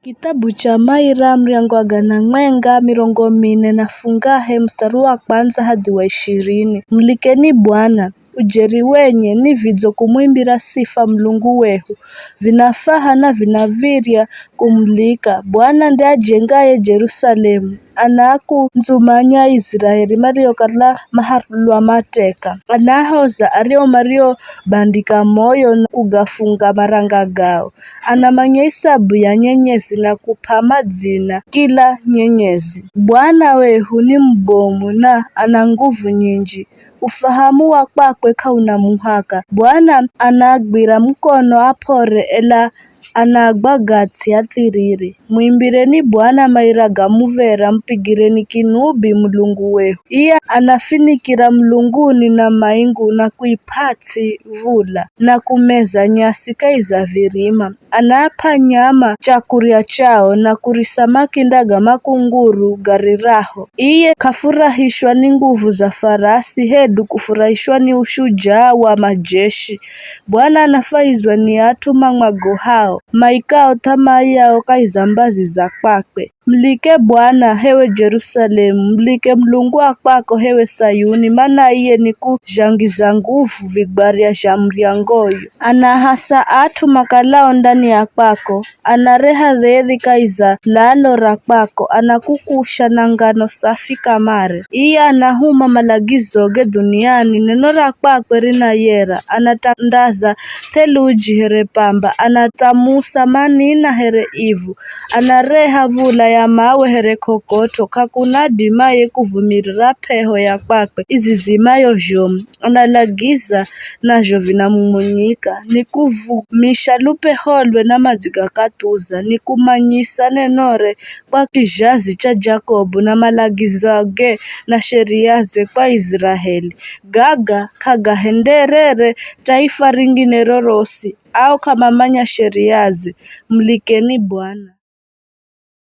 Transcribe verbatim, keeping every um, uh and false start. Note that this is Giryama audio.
Kitabu cha Maira, muryango wa gana mwenga, mirongo mine na fungahe, mustari wa kwanza hadi wa ishirini. Mulikeni Bwana, ujeri wenye, ni vidzo kumwimbira sifa Mulungu wehu. Vinafaha na vinav̱irya kumulika. Bwana nde ajengaye Jerusalemu, anaakundzumanya Iziraeli mariokala mahalwa mateka. Anaahoza ario mariobandika moyo na kugafunga maranga gao. Anamanya isabu ya nyenyezi na kup'a madzina kila nyenyezi. Bwana wehu ni mubomu na ana nguvu nyinji. Ufahamu wa kwakwe k'auna muhaka. Bwana anaagwira mukono ap'ore, ela anaagwa gatsi athiriri. Mwimbireni Bwana maira ga muv̱era, mupigireni kinubi Mulungu wehu. Iye anafinikira mulunguni na maingu na kuip'a ts'i v̱ula, na kumeza nyasi kahi za virima. Anaap'a nyama chakurya chao, na kurisa makinda ga makunguru gariraho. Iye k'afurahishwa ni nguvu za farasi, hedu kufurahishwa ni ushujaa wa majeshi. Bwana anafwahizwa ni at'u mamwagohao, maikao th'amaa yao kahi za mbazi za kwakwe. Mulike Bwana, hewe Jerusalemu, mulike Mulungu wa kwako, hewe Sayuni, mana iye nikuzhangiza nguvu vigwarya zha muryangoyo. Anahasa at'u makalao ndani ya kwako, anareha dhedhi kahi za lalo ra kwako, anakukusha na ngano safi kamare. Iye anahuma malagizoge dhuniani, neno ra kwakwe rinayera, anatandaza theluji here pamba, anatsamusa manina here ivu, anareha v̱ula ya mawe here k'okot'o, k'akuna adimaye kuvumirira p'eho ya kwakwe izizimayo zhomu. Analagiza, nazho vinamumunyika, nikuvumisha lupeholwe na madzi gakathuza, nikumanyisa nenore kwa kizhazi cha Jakobu, na malagizoge na sheriaze kwa Iziraeli. Gaga k'agahenderere taifa ringine rorosi, ao k'amamanya sheriaze. Mulikeni Bwana.